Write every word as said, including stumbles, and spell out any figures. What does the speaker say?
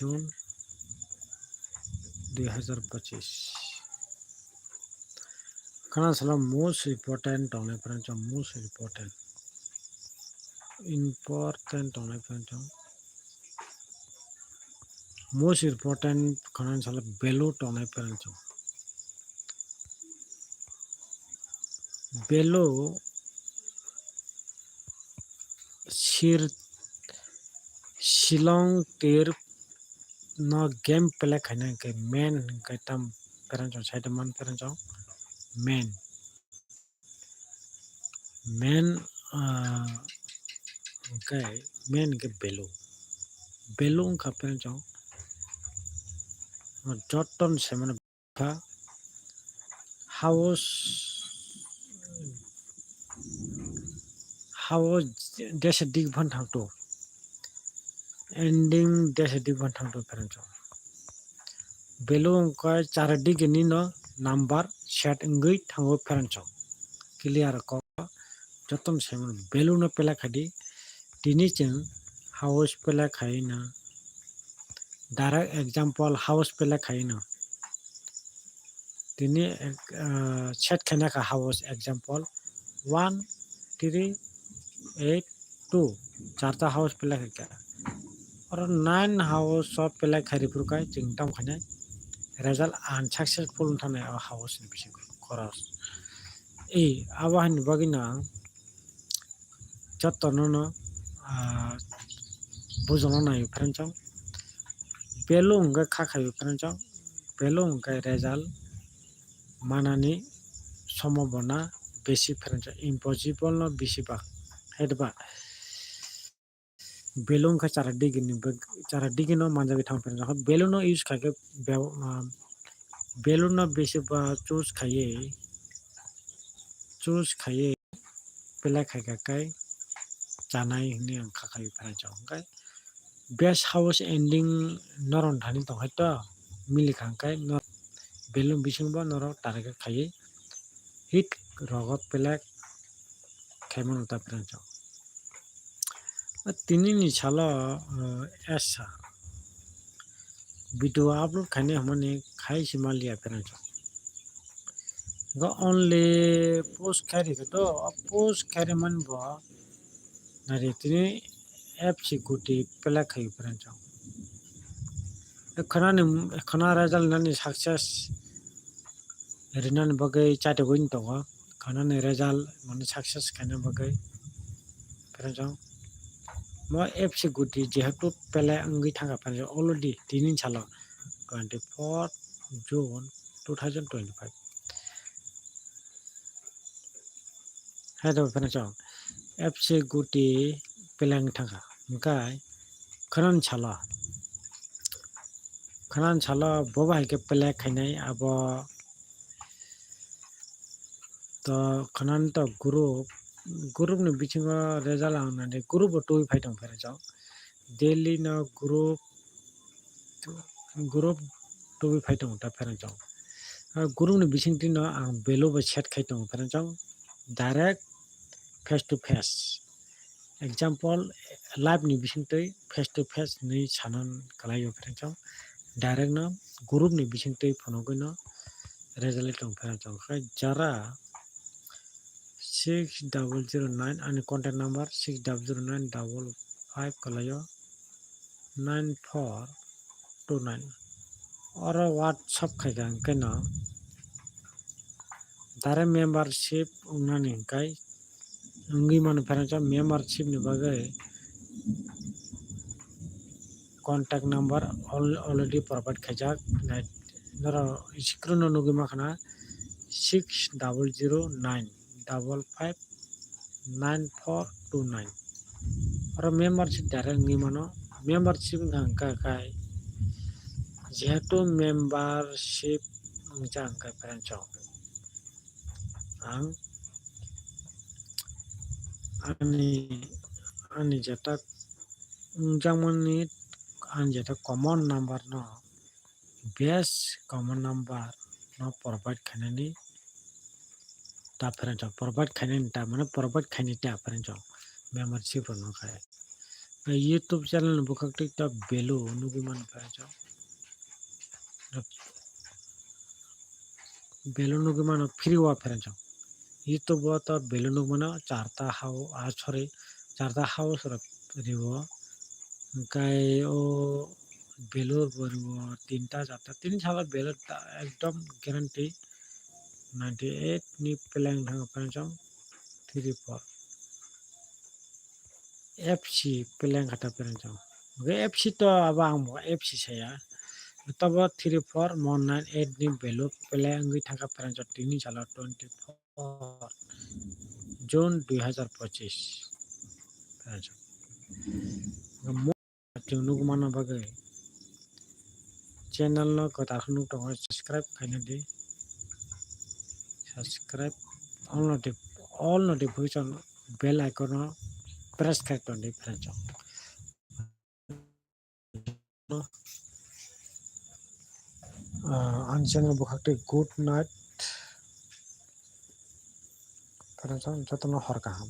June dui hazar pochis. Khana salo most important tongnai phrang chong, most important. Important tongnai phrang chong. Most important khana salo value tongnai phrang chong. Value sir Shillong tir no game play khaina hwnkhe main hwnkhe tam pherang chong, side man pherang chong main. Main, ah, hwnkhe main hwnkhe value. Value wngkha pherang chong. Joto ni se mano kha house, house desa dik phan thangto, ending desa dik phan thangto pherang chong. Value wngkha char dik ni no number set wngwi thango pherang chong. Clear kok joto ni se mano value no play khaidi. Tini chwng house play khaina. Direct example house play khaino. Tini, ah, set khaina kha house example one, three, eight, two. Charta house play khaikha. Oro nine house o play khai riphurukhai chwng tamo khainai result unsuccessful wngthanai o house ni bisingo khoros. Ei, abo haini bagwino ang jotono no, ah, bujongna nai pherang chong. Value hwnkhe kha khai pherang chong. Value hwnkhe result manani sombhabona besi pherang chong. Impossible no besi bak. Hai ba? Value wngkha chara digi ni bag-, chara digi no manjagwi thang pherang chong. Value no use khaikhe be-, ah, value no besi ba choose khaiwi, choose khaiwi. Belai khaikha kai chanai hwnwi ang kha khai pherang chong. Hwnkhe best house ending norok thani tongkha to, milikha hwnkhe nor-, belum bisingbo norok target khaiwi hit rogo belai khaimano ta pherang chong. Tini ni salo, uh, esa video upload khainai hwnmani khai se manliya pherang chong. Go only post khairi khe to, o post khairi man bo nari tini F C guti play khai pherang chong. Khwnani, khwna result nani success rinani bagwi chatogwi tongo. Khwnani result mane success khaina bagwi pherang chong. Mo F C guti jehetu play wngwi thangkha pherang chong already tini salo twenty four June two thousand twenty five. Hai to pherang chong F C guti play wngwi thangkha. Hwnkhe khwnani salo, khwnani salo bo bahai khe play khainai abo to khwnani to group, group ni bisingo result ang nani group bo twi phai tong pherang chong. Daily no group, group twi phai tong ta pherang chong. Ah, group ni bisingtwi no ang value bo set khai tong pherang chong. Direct face to face. Example, live ni bisingtwi face to face hinwi sanan kwlaio pherang chong. Direct no group ni bisingtwi phunugwi no result tong pherang chong. Khai jara six double zero nine ani contact number six double zero nine double five kwlaio nine four two nine. Oro WhatsApp khaikha hwnkhe no direct membership wngnani hwnkhe wngwi mano pherang chong membership ni bagwi contact number al-, already provide khaijak. Nai, norok screen o nugwi mankha na six double zero nine double five nine four two nine. Oro membership direct wngwi mano. Membership wngkha hwnkha khai jehetu membership wngjak hwnkha pherang chong. Ang ani, ani jeta wngjakmani ani jeta common number no best common number no provide khainani ta pherang chong, provide khainani ta mane provide khainani ta pherang chong membership rok no khai. YouTube channel ni bwkhak twi ta belu nugwi mano pherang chong. Belu nugwi mano free o pherang chong. YouTube o ta belu nugwi mano charta hao, ah, sorry, charta house rok riwo. Hwnkhe o belu bo riwo tinta charta, tini salo belu ta ekdom guarantee ninety eight ni plan thang pherang chong three four. F C plan kha ta pherang chong. Hwnkhe F C to abo ang bo F C saya. Tobo three four mo nine eight ni value play wngwi thangkha pherang chong tini salo twenty four June dui hazar pochis. Pherang chong. Hwnkhe mo chwng nugwi manna bagwi channel no kwtal khe nuk tongo, subscribe khaina di. Subscribe, all noti-, all notification bell icon no press khai ton di pherang chong. Ah, ang channel bwkhak twi good night. Pherang chong jotono hor kaham.